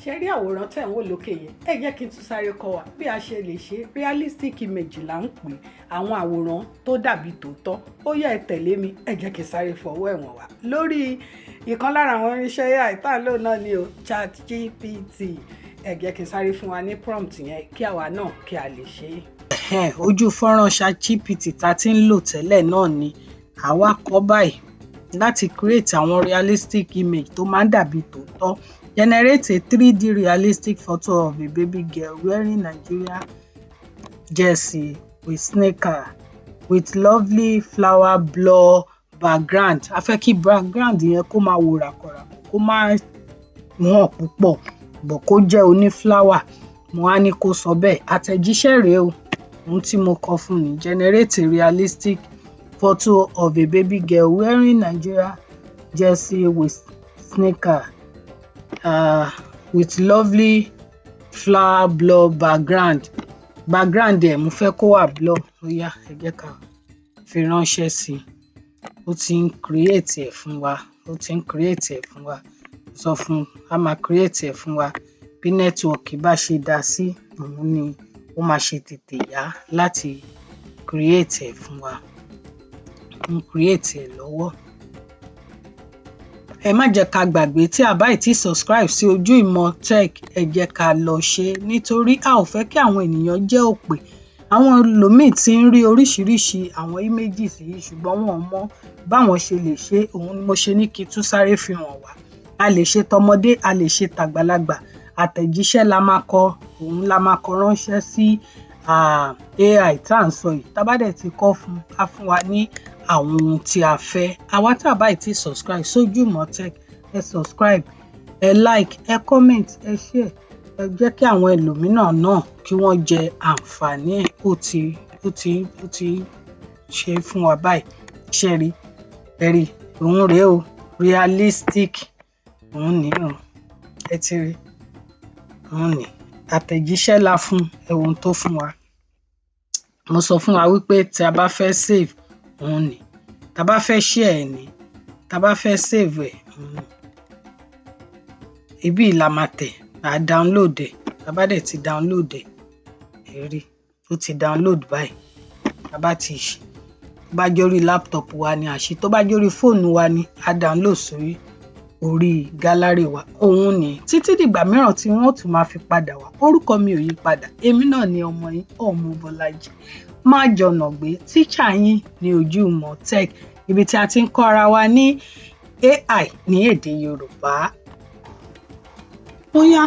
Ṣe rí àwòrán tẹ̀ ń wò lókè yẹn? Ẹ jẹ́ kí n tún sáré kọ́ wa bí a ṣe lè ṣe. Realistic image là ń pè àwọn àwòrán tó dàbí tòótọ́. Ó yá, ẹ tẹ̀lé mi, ẹ jẹ́ kí n sáré fọwọ́ ẹ̀wọ̀n wá lórí ìkan lára àwọn irinṣẹ́ AI tá à ń lò náà ni o, ChatGPT. Ẹ jẹ́ kí n sáré fún wa ní prompt yẹn kí àwa náà kí a lè ṣe é. Ojú fọ́nrán ChatGPT tá a ti ń lò tẹ́lẹ̀ náà ni àwa kọ báyìí láti create àwọn realistic image tó máa ń dàbí tòótọ́. "Generate a 3D realistic photo of a baby girl wearing Nigeria jersey with sneaker with lovely flower blur background." A fẹ́ kí background yẹn kó máa wò ràkọ̀ràkọ̀, kó má hàn púpọ̀, but kó jẹ́ oní flower. Mo wá ní kó sọ bẹ́ẹ̀. Àtẹ̀jíṣẹ́ rèé o, ohun tí mo kọ fún ni: "Generate a realistic photo of a baby girl wearing Nigeria jersey with sneaker with lovely flower blur background." Background ẹ̀, mo fẹ́ kó wà blur. Ó yá, ẹ jẹ́ ká fi ránṣẹ́ sí i. Ó ti ń create ẹ̀ fún wa, ó ti ń create ẹ̀ fún wa. Sọ fún un, á máa create ẹ̀ fún wa. Bí network bá ṣe dá sí, òun ni ó máa ṣe tètè yá láti create ẹ̀ fún wa. Ó ń create ẹ̀ lọ́wọ́. Ẹ má jẹ́ ká gbàgbé, tí a bá ì tíì subscribe sí Ojú Ìmọ̀ Tech, ẹ jẹ́ ká lọ ṣe é, nítorí a ò fẹ́ kí àwọn ènìyàn jẹ́ òpè. Àwọn ẹlòmíì tí ń rí oríṣiríṣi àwọn images yìí, ṣùgbọ́n wọn ò mọ báwọn ṣe lè ṣe é. Òun ni mo ṣe ní kí n tún sáré fi hàn wá. A lè ṣe tọmọdé, a lè ṣe tàgbàlagbà. Àtẹ̀jíṣẹ́ la máa kọ, òun la máa kọ ránṣẹ́ sí AI tá à ń sọ yìí. Tá bá dẹ̀ ti kọ́ fún un, á fún wa ní àwọn ohun tí a fẹ́. Àwa tá a bá ì tíì subscribe sójú Ìmọ̀ Tech, ẹ subscribe, ẹ like, ẹ comment, ẹ share, ẹ jẹ́ kí àwọn ẹlòmíràn náà kí wọ́n jẹ àǹfààní ẹ̀. Ó ti ṣe é fún wa báyìí. Ṣé ẹ rí? Ẹ rí, òun rèé o, realistic, òun nìí o. Ẹ ti rí, òun nìí. Àtẹ̀jíṣẹ́ la fún, ẹ wo ohun tó fún wa. Mo sọ fún wa wípé tí a bá fẹ́ save, òun nìí. Tá bá fẹ́ share ẹ̀ nìí. Tá bá fẹ́ save ẹ̀, òun nìí. Ibí yìí la máa tẹ̀, à á download ẹ̀. Tá bá dẹ̀ ti download ẹ̀, ẹ rí, ó ti download báyìí. Tá bá ti ṣe, tó bá jórí laptop wa ni à ṣe, tó bá jórí fóònù wa ni, á download sórí orí gallery wa. Òun nìí. Títí dìgbà mìíràn tí wọ́n ó tún máa fi padà wá, orúkọ mi ò yí padà. Èmi náà ni ọmọ yín, ọmọ Bọ́lájí Májọ̀nàgbé, tíṣà yín ní Ojú Ìmọ̀ Tech, ibi tí a ti ń kọ́ ara wa ní AI ní èdè Yorùbá. Ó yá.